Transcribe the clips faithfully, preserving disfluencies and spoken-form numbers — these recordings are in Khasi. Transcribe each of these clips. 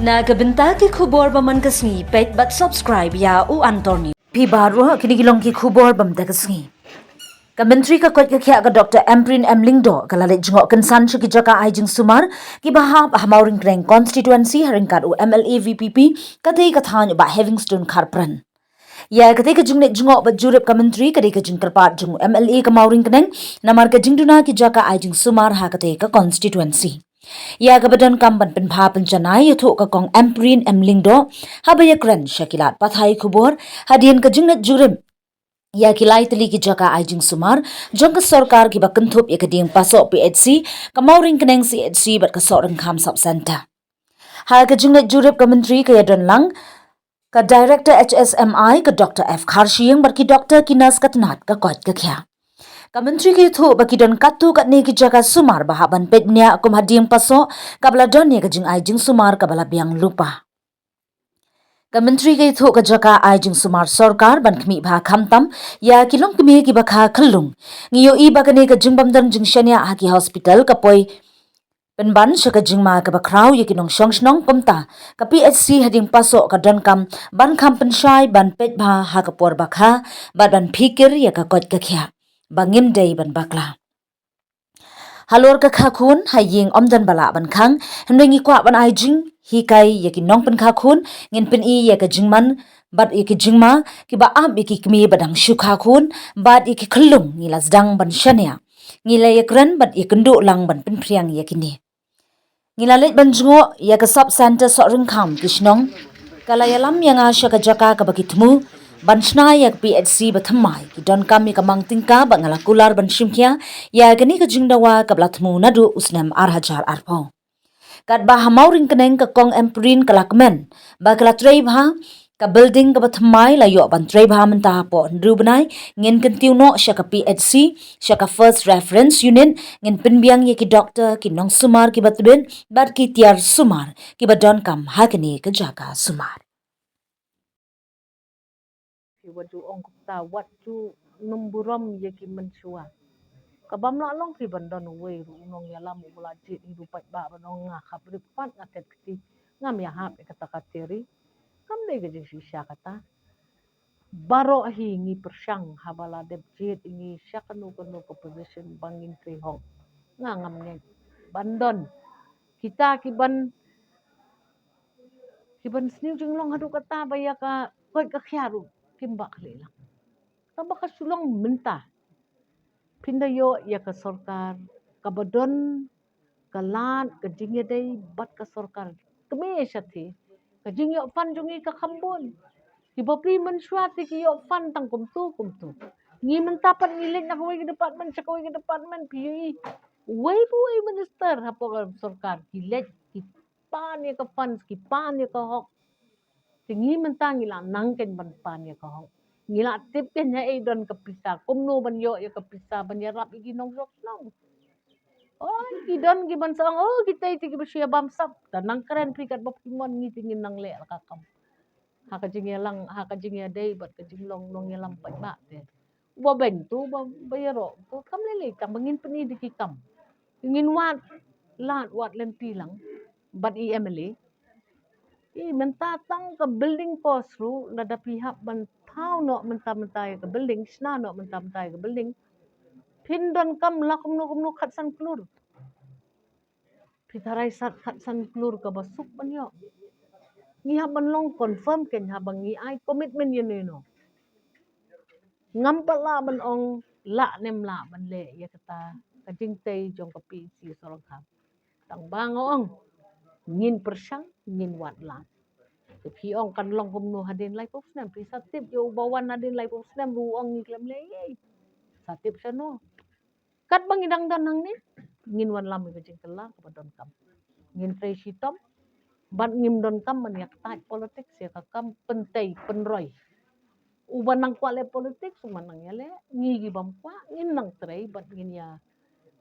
Na ka bynta ki khubor ba man ka sngi, peit bad subscribe ïa U Anthony. Phi baroh, kine ki long ki khubor ba man ka sngi. Ka Myntri ka koit ka khiah ka Doctor Ampareen M Lyngdoh ka la leit jngoh kynsan sha ki jaka ai jingsumar kiba hap ha Mawryngkneng constituency ha ryngkat u M L A V P P katei ka thaiñ u Bah Heavingstone Kharpran. Ïa katei ka jingleit jngoh bad jurip ka Myntri ka dei ka jingkyrpad jong u M L A ka Mawryngkneng namar ka jingduna ki jaka ai jingsumar ha katei ka constituency. Ïa kaba donkam ban pynbha pynjanai ïathuh ka Kong Ampareen M Lyngdoh haba ïakren sha ki lad pathai khubor hadien ka jingleit jurip ïa ki lai tylli ki jaka ai jingsumar jong ka sorkar kiba kynthup ïa ka Diengpasoh P H C, ka Mawryngkneng C H C bad ka Sohryngkham Sub Centre. Ha ka jingleit jurip ka Myntri ka ïadon lang ka Director H S M I ka Doctor F Kharshiing bad ki doktor ki nurse ka tnat ka koit ka khiah. Ka Myntri ka ïathuh ba ki don katto katne ki jaka sumar ba hap ban peit bniah kum ha Diengpasoh kaba la don ïa ka jingai jingsumar kaba la biang lypa. Ka Myntri ka ïathuh ka jaka ai jingsumar sorkar ban khmih bha khamtam ïa ki longkmie kiba kha khyllung. Ngi ïohi ba kane ka jingbym don jingshaniah ha ki hospital ka poi pynban sha ka jingma kaba khraw ïa ki nongshong shnong, kumta ka P H C ha Diengpasoh ka donkam ban kham pynshai ban peit bha ha ka por ba kha bad ban phikir ïa ka koit ka khiah ba ngim dei ban bakla. Halor ka kha khun ha ïing ym don ba lah ban khang, hynrei ngi kwah ban ai jinghikai ïa ki nongpynkha khun, ngin pyni ïa ka jingman bad ïa ki jingma kiba ap ïa ki kmie ba dang shu kha khun bad ïa ki khyllung. Ngi la sdang ban shaniah, ngi la ïakren bad ïakynduh lang ban pynphriang ïa kine. Ngi la leit ban jngoh ïa ka Sub Centre Sohryngkham, ki shnong ka la ïalam ïa nga sha ka jaka kaba ki thmu ban shna ïa ka P H C ba thymmai. Ki donkam ïa ka mang tyngka bad nga la kular ban shim khia ïa kane ka jingdawa kaba la thmu naduh u snem ar hajar arphew. Katba ha Mawryngkneng ka Kong Ampareen ka la kmen ba ka la trei bha, ka building kaba thymmai la ïoh ban trei bha mynta hapoh hynriew bnai. Ngin kyntiew noh sha ka P H C, sha ka First Reference Unit, ngin pynbiang ïa ki doktor, ki nongsumar kiba tbit bad ki tiar sumar kiba donkam ha kane ka jaka sumar. Phi wat ju ong kumta, wat ju nym burom ïa ki mynshuwa. Ka bym lah long phi ban don uwei ruh u nongïalam uba la jied hi ruh pat ba ban ong nga khapbrip pat, nga tet kti, ngam ïahap ïa kata ka theory. Kam dei ka jingshisha kata. Baroh hi ngi pyrshang haba la dep jied ïa ngi sha kano kano ka position ba ngin trei hok. Nga ngam ngeit ban don kita ki ban, ki ban sniew jinglong haduh kata ba ïa ka koit ka khiah ruh kim bah khleh lang. Tangba ka shu long mynta. Phin da ïoh ïa ka sorkar kaba don ka lad, ka jingïadei bad ka sorkar kmie shathie. Ka jingïoh fund jong ngi ka kham bun. Ki bapli mynshuwa te ki ïoh fund tang kumtu kumtu. Ngi mynta pat ngi leit na kawei ka department sha kawei ka department, phi ïohi uwei pa uwei u minister hapoh ka sorkar ki leit ki pan ïa ka funds, ki pan ïa ka hok. Te ngi mynta ngi la nang keiñ ban pan ïa ka hok. Ngi la tip keiñ haei don ka pisa, kumno ban ïoh ïa ka pisa ban ïarap ïa ki nongshong shnong. Oh, ki don ki ban sa ong, oh, kitei te kiba shu ïa bamsap. Te nang kren phi katba phi mon, ngi te ngin nang leh la ka kam. Ha ka jingïalang, ha ka jingïadei bad ka jinglong nongïalam paidbah te. Uba beiñ tu, uba, uba ïaroh tu, kam lei lei, tangba ngin pyni da ki kam. Ngin wad lad wad lynti lang bad i M L A. I mynta tang ka building cost ruh, lada phi hap ban thaw noh mynta mynta ïa ka building, shna noh mynta mynta ïa ka building, phin donkam la kumno kumno khatsan klur. Phi tharai sat khatsan klur kaba suk ban ïoh. Ngi hap ban long confirm keiñ haba ngi ai commitment ïano ïano. Ngam pat lah ban ong lah ne em lah ban leh ïa kata ka jingtei jong ka P H C Sohryngkham. Tangba nga ong ngin pyrshang, ngin wad lad. Te phi ong kan long kumno hadien laiphew snem, phi sa tip ïa uba wan hadien laiphew snem ruh u ong ngi khlem leh ei ei. Sa tip shano. Katba ngi dang don hangne, ngin wanlam ïa ka jingkylla kaba donkam. Ngin trei shitom bad ngim donkam ban ïa ktah politics, ïa ka kam pyntei pynroi. Uba nang kwah leh politics, uba nang ïaleh, ngi ki bym kwah ngin nang trei bad ngin ïa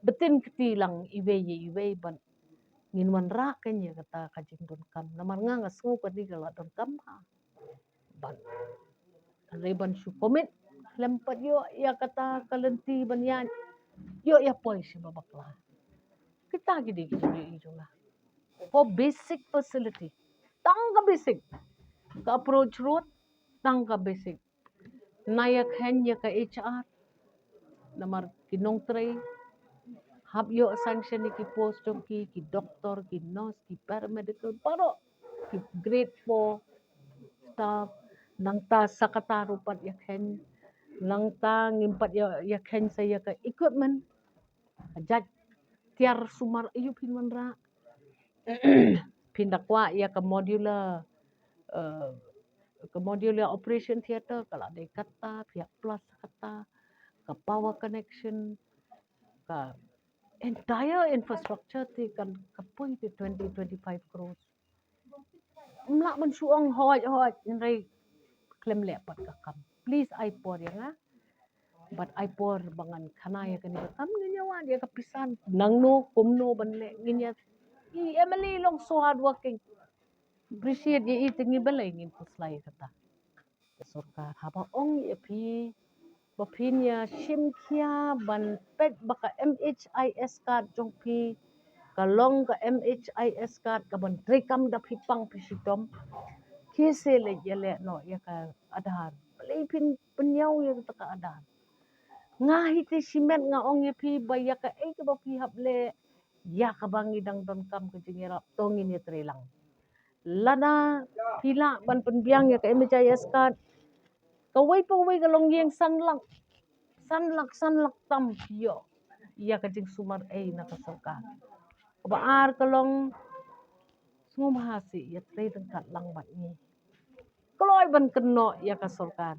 btin kti lang iwei ïa iwei bad ngin wanrah keiñ ïa kata ka jingdonkam. Namar nga nga sngew kane ka la donkam bha. Ban, hynrei ban shu commit khlem pat ïoh ïa kata ka lynti ban ïaid, ïoh ïa poi sha ba bakla. Kita ki dei ki jingïohi jong nga. For basic facility, Tang ka basic. Ka approach ruh tang ka basic. Na ïa khein ïa ka H R. Namar ki nongtrei hap ïoh sanction ïa ki post jong ki, ki doktor, ki nurse, ki paramedical, baroh ki grade four staff. Nangta sa kata ruh pat ïa khein, nangta ngim pat ïa, ïa khein sa ïa ka equipment. Jait tiar sumar aïu phin wanrah. Phin da kwah ïa ka modular, eh, ka modular operation theater, ka la dei kata, phi hap plus kata, ka power connection, ka entire infrastructure te kan ka poi te twenty, twenty-five crores. Ym lah ban shu ong hoi hoi, hynrei khlem leh pat ka kam. Please ai por ïa nga. Bad ai por ba ngan khana ïa kane ka kam, ngin ïa wad ïa ka pisa nangno kumno ban leh, ngin ïa, i M L A long so hard working. Appreciate ïa i, te ngi balei ngin khuslai ïa kata. Ka sorkar haba ong ïa phi ba phin ïa shim khia ban peit ba ka M H I S card jong phi ka long ka M H I S card kaban treikam da phi pang phi shitom. Khie se leit ïaleh noh ïa ka Aadhaar. Balei phin pynïaw ïa kata ka Aadhaar? Nga hi te shimet nga ong ïa phi ba ïa kaei kaba phi hap leh, ïa kaba ngi dang donkam ka jingïarap, to ngin ïatrei lang. Lada phi lah ban pynbiang ïa ka M H I S card, kawei pa kawei ka longïing san lak, san lak, san lak tam phi ïoh ïa ka jingsumar ei na ka sorkar. Kaba ar ka long, sngewbha seh ïatrei ryngkat lang bad ngi. Kloi ban kynnoh ïa ka sorkar.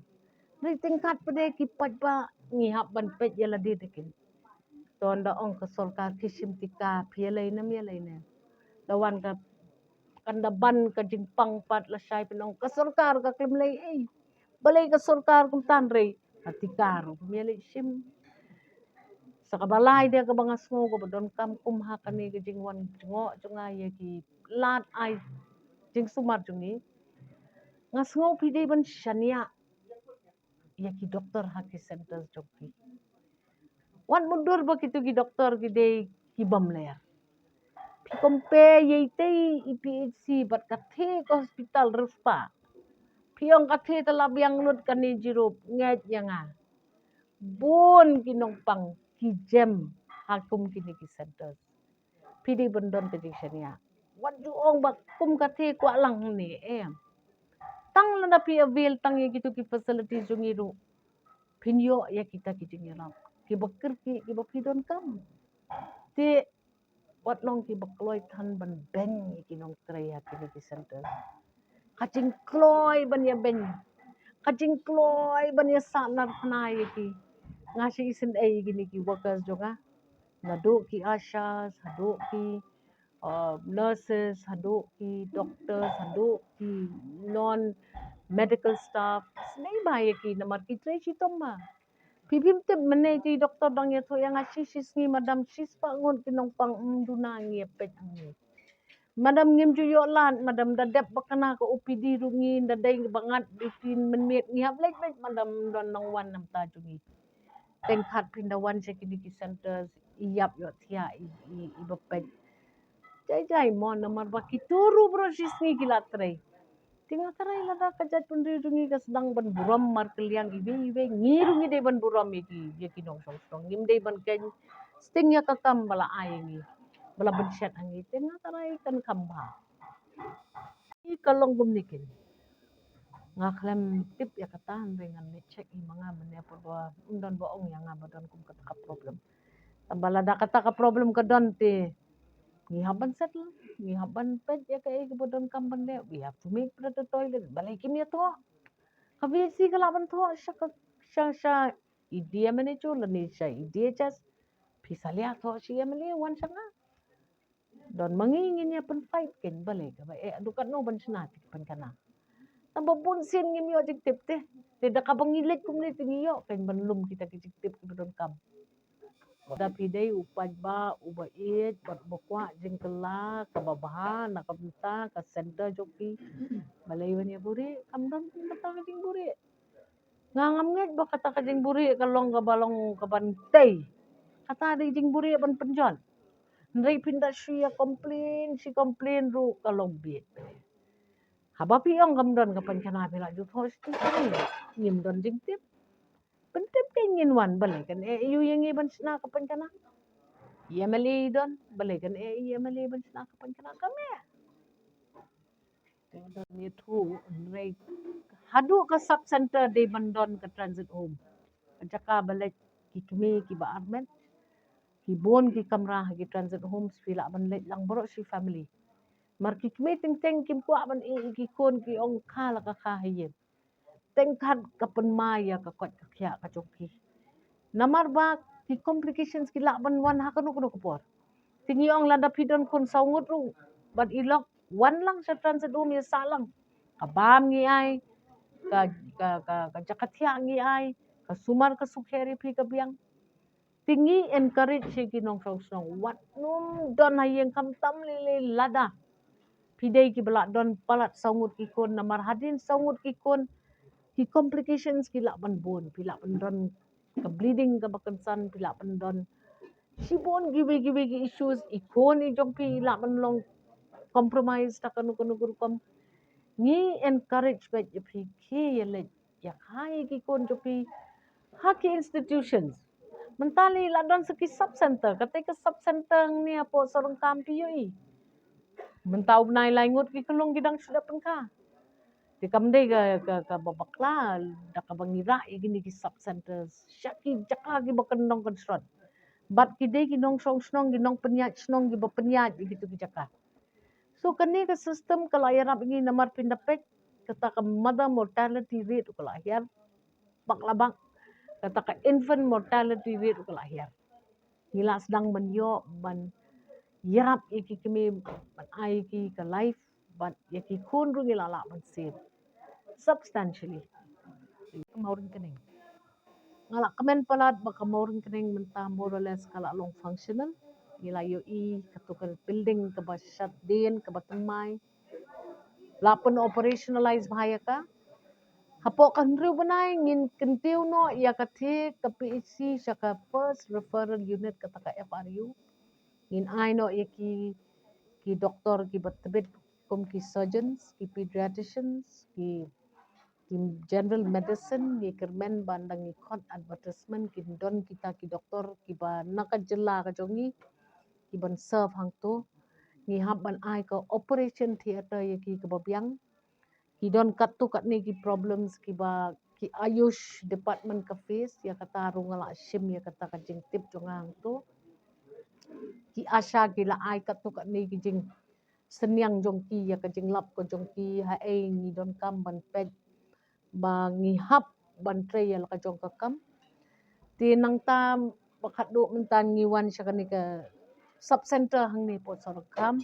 Ryngkat pat de ki paidbah ngi hap ban peit ïa lade de kin. To ynda ong ka sorkar ki shim tika, phi ïalei ne ym ïalei ne. Da wan ka, kan da ban ka jingpang pat lashai phin ong ka sorkar ka khlem lei ei. Balei ka sorkar kumta, hynrei ka tika ruh ym ïaleh shim. Sa kaba lai de kaba nga sngew kaba donkam kum ha kane ka jingwan jngoh jong nga ïa ki lad ai jingsumar jong ngi. Nga sngew phi dei ban shaniah ïa ki doktor ha ki centers jong phi. Wat mutdur ba kito ki doktor ki dei ki bym leh. Phi compare ïa itei i P H C bad ka thei ka hospital riewspah. Phi ong ka thei te la biang lut kane Europe, ngeit ïa nga. Bun ki nongpang ki jem ha kum kine ki centers. Phi dei ban don ka jingshaniah. Wat ju ong ba kum ka thei kwah lang hangne, em. Tang lada phi avail tang ïa kito ki facilities jong ngi ruh, phin ïoh ïa kita ki jingïarap kiba kyrkieh kiba phi donkam. Te wat long kiba kloi than ban beiñ ïa ki nongtrei ha kine ki center. Ka jingkloi ban ïa beiñ, ka jingkloi ban ïa sahnarphna ïa ki. Nga shu isynei ïa kine ki workers jong nga, naduh ki ASHAs haduh ki, uh, nurses haduh ki doctors haduh ki non medical staff. Isynei bha ïa ki namar ki trei shitom bha. Phi phim tip mynne ki doktor dang ïathuh ïa nga shi shi sngi madam, shispah ngut ki nongpang, ym duna ngi ïa peit ngi. Madam ngim ju ïoh lad, madam da dep ba kane ka O P D ruh ngi da dei ba ngat duty mynmiet ngi hap leit beit madam, don nongwan namar ta jong ngi. Teng khat phin da wan sha kine ki centers, ïap ïoh thiah i, i, i ba peit. Jai jai mo namar ba kito ruh baroh shi sngi ki la trei. Te nga tharai lada ka jaitbynriew jong ngi ka sdang ban burom markylliang iwei iwei, ngi ruh ngi dei ban burom ïa ki, ïa ki nongshong shnong. Ngim dei ban keiñ sting ïa ka kam ba la ai ïa ngi, ba la bynshet ha ngi. Te nga tharai kan kham bha. Ïa ka long kumne keiñ. Nga khlem tip ïa kata, hynrei ngan leit check ïa ma nga mynne, pyrba ym don ba ong ïa nga ba don kum kata ka problem. Tangba lada kata ka problem ka don te ngi hap ban settle, ngi hap ban peit ïa kaei kaba donkam ban leh. We have to make better toilet. Balei kim ïathoh? Ka V H C ka lah ban thoh sha ka, sha, sha i D M N H O lane sha i D H S. Phi salia thoh sha i M L A, wan sha nga. Don ma ngi ngin ïa pynfight keiñ, balei kaba eh haduh katno ban shna te ki pynkhana. Tangba bun sien ngim ïoh jingtip te. Te da kaba ngi leit kumne te ngi ïoh keiñ ban lum kita ki jingtip kiba donkam. Da phi dei u paidbah uba ïeit bad uba kwah jingkylla kaba bha na ka bynta ka center jong phi, balei ban ïa buhrieh? Kam don phi mynta ka jingbuhrieh. Nga ngam ngeit ba kata ka jingbuhrieh ka long kaba long kaban tei. Kata dei jingbuhrieh ban pynjot. Hynrei phin da shu ïa complain, shu complain ruh ka long bieit. Haba phi ong kam don ka pynkhana phi la ju thoh sha ki kmie. Ngim don jingtip. Pyntip kein ngin wan balei kan eh ïa ngi ban shna ka pynkhana. Ïa MLA don balei kan eh ïa MLA ban shna ka pynkhana kam eh. Te don ïathuh hynrei haduh ka sub center dei ban don ka transit home. Ka jaka ba leit ki kmie kiba armet. Ki bun ki kamra ha ki transit homes phi lah ban leit lang baroh shi family. Mar ki kmie teng teng kim kwah ban ïeh ïa ki khun ki ong kha la ka kha ha ïing. Teng khat ka pynmai ïa ka koit ka khiah ka jong ki. Namar ba ki complications ki lah ban wan ha kano kano ka por. Te ngi ong lada phi don khun saw ngut ruh bad i lok wan lang sha transit home ïa sah lang. Ka bam ngi ai, ka ka ka, ka jaka thiah ngi ai, ka sumar ka sukher ïa phi ka biang. Te ngi encourage ïa ki nongshong shnong wat nym don ha ïing khamtam lei lei lada phi dei kiba lah don palat saw ngut ki khun namar hadien saw ngut ki khun ki complications ki lah ban bun, phi lah ban don ka bleeding kaba kynsan, phi lah ban don shibun kiwei kiwei ki issues, i khun i jong phi i lah ban long compromise da kano kano ka rukom. Ngi encourage bad ïa phi ki ïa leit ïa kha ïa ki khun jong phi ha ki institutions. Mynta lei la don sa ki sub center, kata ka sub center ngi hapoh Sohryngkham phi ïohi. Mynta u bnai lai ngut ki khynnah ki dang shu dep pynkha. Te kam dei ka ka ka ba bakla da kaba ngi rah ïa kine ki sub centers sha ki jaka kiba kyndong kynshrot. Bad ki dei ki nongshong shnong ki nongpynïaid shnong kiba pynïaid ïa kito ki jaka. So kane ka system ka la ïarap ïa ngi namar phin da peit kata ka mother mortality rate ka la hiar bak la bak, kata ka infant mortality rate ka la hiar. Ngi la sdang ban ïoh ban ïarap ïa ki kmie ban ai ïa ki ka life bad ïa ki khun ruh ngi la lah ban save substantially. Mawryngkneng. Nga la kmen palat ba ka Mawryngkneng mynta more or less ka la long functional. Ngi la ïohi katu ka building kaba shadien kaba thymmai. La pyn operationalize bha ïa ka. Hapoh ka hynriew bnai ngin kyntiew noh ïa ka thik ka PHC sha ka first referral unit kata ka FRU. Ngin ai noh ïa ki ki doktor kiba tbit kum ki surgeons, ki pediatricians, ki ki general medicine, ngi kyrmen ban da ngi khot advertisement kin don kita ki doktor kiba na ka jylla ka jong ngi kiban serve hangto. Ngi hap ban ai ka operation theatre ïa ki kaba biang. Ki don katto katne ki problems kiba ki Ayush department ka face, ïa kata ruh nga la shim ïa kata ka jingtip jong nga hangto. Ki ASHA ki la ai katto katne ki jing synñiang jong ki ïa ka jinglap ka jong ki, haei ngi donkam ban peit ba ngi hap ban trei ïa la ka jong ka kam. Te nangta ba khatduh mynta ngi wan sha kane ka sub center hangne Port Sohryngkham.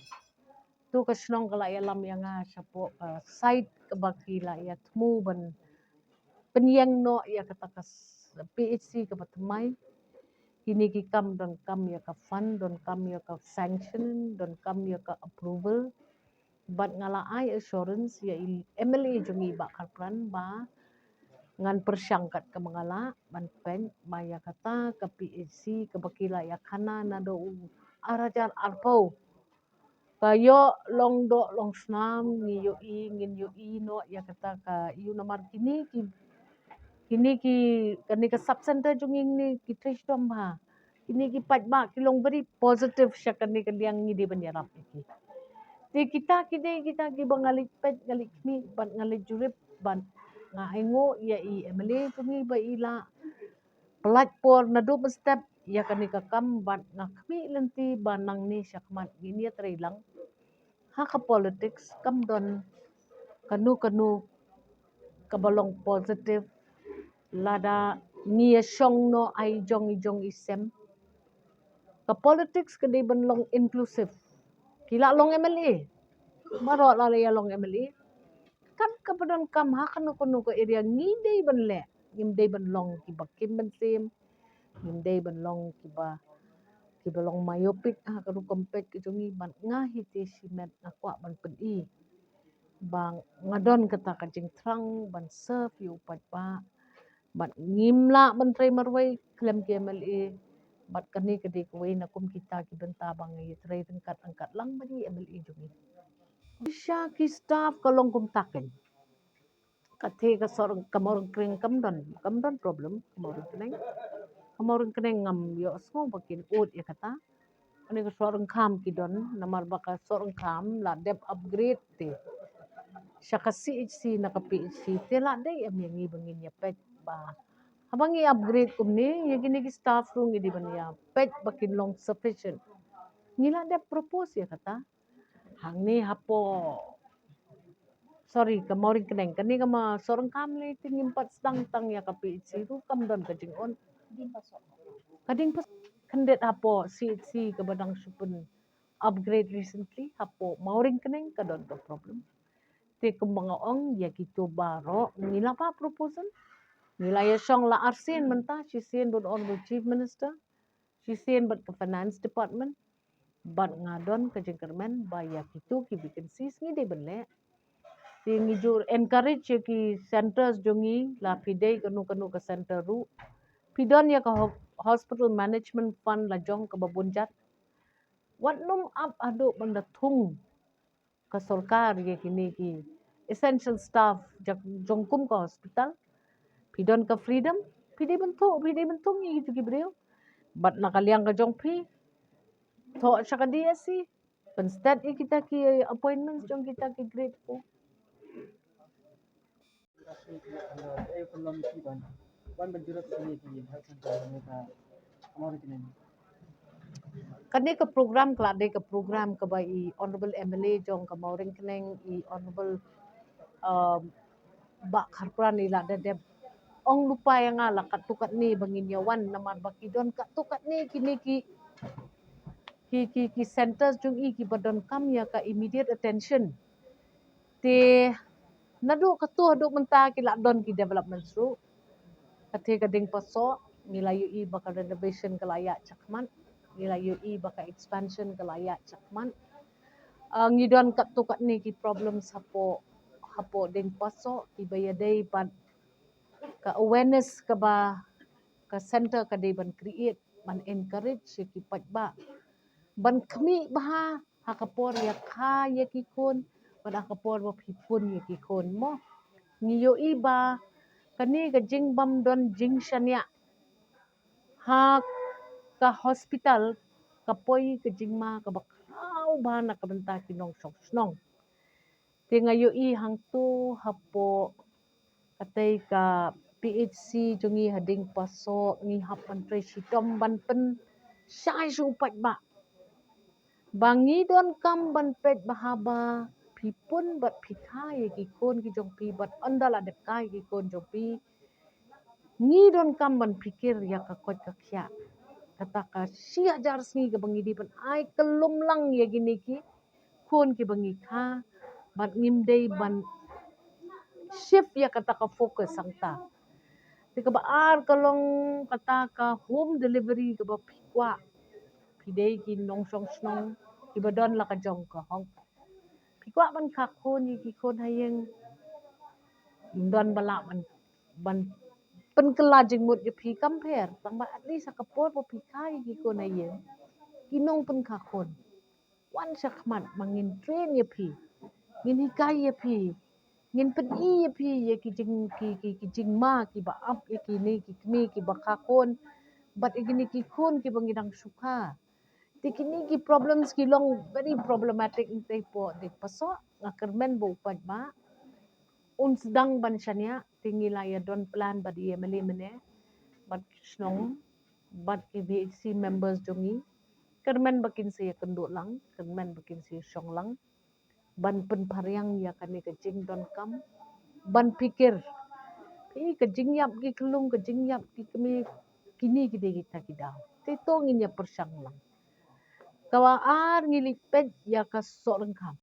Tu ka shnong ka la ïalam ïa nga shapoh ka site kaba ki la ïa thmu ban pynïeng noh ïa kata ka s-, PHC kaba thymmai. Kine ki kam donkam ïa ka fund, donkam ïa ka sanction, donkam ïa ka approval. Bad nga la ai assurance ïa i MLA jong ngi Bah Kharpran ba ngan pyrshang kat kaba nga lah ban peit ba ïa kata ka PHC kaba ki la ïa khana naduh u ar hajar arphew. Ka ïoh long doh long snam ngi ïohi, ngin ïohi noh ïa kata ka ïoh namar kine ki, kine ki, kane ka sub center jong ngi ne ki trei shitom bha. Kine ki paidbah ki long very positive sha kane ka liang, ngi dei ban ïarap ïa ki. Te kita ki dei kita kiba nga leit peit, nga leit khmih bad nga leit jurip bad nga ainguh ïa i MLA jong ngi ba i la pyllait por naduh mynstep ïa kane ka kam bad nga khmih lynti ba nangne shakhmat ngin ïatrei lang. Ha ka politics kam don kano kano kaba long positive lada ngi ïa shong noh ai jong i jong i sem. Ka politics ka dei ban long inclusive. Ki la long MLA. Baroh la ïa long MLA. Kan ka pyndonkam ha kano kano ka area ngi dei ban leh, ngim dei ban long kiba kim ban sem, ngim dei ban long kiba, kiba long myopic ha ka rukom peit ka jong ngi, bad nga hi te shimet nga kwah ban pyni ba nga don kata ka jingthrang ban serve ïa u paidbah. Bad ngim lah ban trei marwei khlem ki MLA. Bad kane ka dei kawei na kum kita ki bynta ba ngi trei ryngkat ryngkat lang bad i MLA jong ngi. Sha ki staff ka long kumta keiñ. Ka the ka sor ka Mawryngkneng kam don, kam don problem ka Mawryngkneng. Ka Mawryngkneng ngam ïohsngew ba kin ud ïa kata. Kane ka Sohryngkham ki don, namar ba ka Sohryngkham la dep upgrade te sha ka C H C na ka P H C te la dei em ïa ngi ba ngin ïa peit ba haba ngi upgrade kumne ïa kine ki staff ruh ngi dei ban ïa peit ba kin long sufficient. Ngi la dep propose ïa kata. Hangne hapoh, sorry, ka Mawryngkneng, kane ka ma Sohryngkham lei te ngim pat sdang tang ïa ka P H C ruh kam don ka jingud. Ka ding pas khyndiat hapoh C H C kaba dang shu pyn upgrade recently hapoh Mawryngkneng ka don ka problem. Te kumba nga ong ïa kito baroh ngi la pah proposal. Ngi la ïa shong la arsien mynta, shisien bad Honorable Chief Minister, shisien bad ka Finance Department. Bad nga don ka jingkyrmen ba ïa kito ki vacancies ngi dei ban leh. Te ngi ju encourage ïa ki centres jong ngi, la phi dei kano kano ka centre ruh, phi don ïa ka ho-, hospital management fund la jong kaba bun jait. Wat nym ap haduh ban da thung ka sorkar ïa kine ki essential staff jong kum ka hospital. Phi don ka freedom, phi dei ban thung, phi dei ban thung ïa kito ki briew. Bad na ka liang ka jong phi, thoh sha ka D S C, pynstet ïa kita ki appointments jong kita ki grade four. Kane ka program ka la dei ka program kaba i Honorable M L A jong ka Mawryngkneng, i Honorable, um, Bah Kharpran i la dep dep ong lypa ïa nga la katto katne ba ngin ïa wan, namar ba ki don katto katne kine ki, ki, ki, ki centres jong i kiba donkam ïa ka immediate attention. Te naduh katto haduh mynta ki la don ki developments ruh. Ka te ka Diengpasoh ngi la ïohi ba ka renovation ka la ïaid shakhmat, ngi la ïohi ba ka expansion ka la ïaid shakhmat. Ah, ngi don katto katne ki problems hapoh, hapoh Diengpasoh kiba ïadei bad ka awareness kaba ka centre ka dei ban create, ban encourage ïa ki paidbah ban khmih bha ha ka por ïa kha ïa ki khun bad ha ka por ba phi pun ïa ki khun mo. Ngi ïohi ba kane ka jingbym don jingshaniah ha ka hospital ka poi ka jingma kaba khraw bha na ka bynta ki nongshong shnong. Te nga ïohi hangto hapoh katei ka P H C jong ngi ha Diengpasoh ngi hap ban trei shitom ban pynshai sha u paidbah ba ngi donkam ban peit bha ba phi pun bad phi kha ïa ki khun ki jong phi bad ynda la dep kha ïa ki khun jong phi ngi donkam ban pyrkhat ïa ka koit ka khiah. Kata ka shi hajar sngi kaba ngi dei ban ai kyllum lang ïa kine ki khun kiba ngi kha bad ngim dei ban shift ïa kata ka focus hangta. Te kaba ar ka long kata ka home delivery kaba phi kwah, phi dei ki nongshong shnong kiba don la ka jong ka hok, phi kwah ban kha khun ïa ki khun ha ïing, don ba lah ban, ban pynkylla jingmut ïa phi kam pher, tang ba at least ha ka por ba phi kha ïa ki khun ha ïing, ki nongpynkha khun wan shakhmat ba ngin train ïa phi, ngin hikai ïa phi, ngin pyni ïa phi ïa ki jing, ki, ki, ki jingma kiba ap ïa kine ki kmie kiba kha khun bad ïa kine ki khun kiba ngi dang shu kha. Te kine ki problems ki long very problematic. Te hapoh Diengpasoh nga kyrmen ba u paidbah un sdang ban shaniah. Te ngi la ïa don plan bad i M L A mynne bad ki shnong bad ki V H C members jong ngi, kyrmen ba kin sa ïa kynduh lang, kyrmen ba kin sa ïa shong lang ban pynphriang ïa kane ka jingdonkam ban pyrkhat. Phi, ka jingïap ki khyllung, ka jingïap ki kmie, kine ki dei kita ki daw. Te to ngin ïa pyrshang lang. Kaba ar ngi leit peit ïa ka Sohryngkham.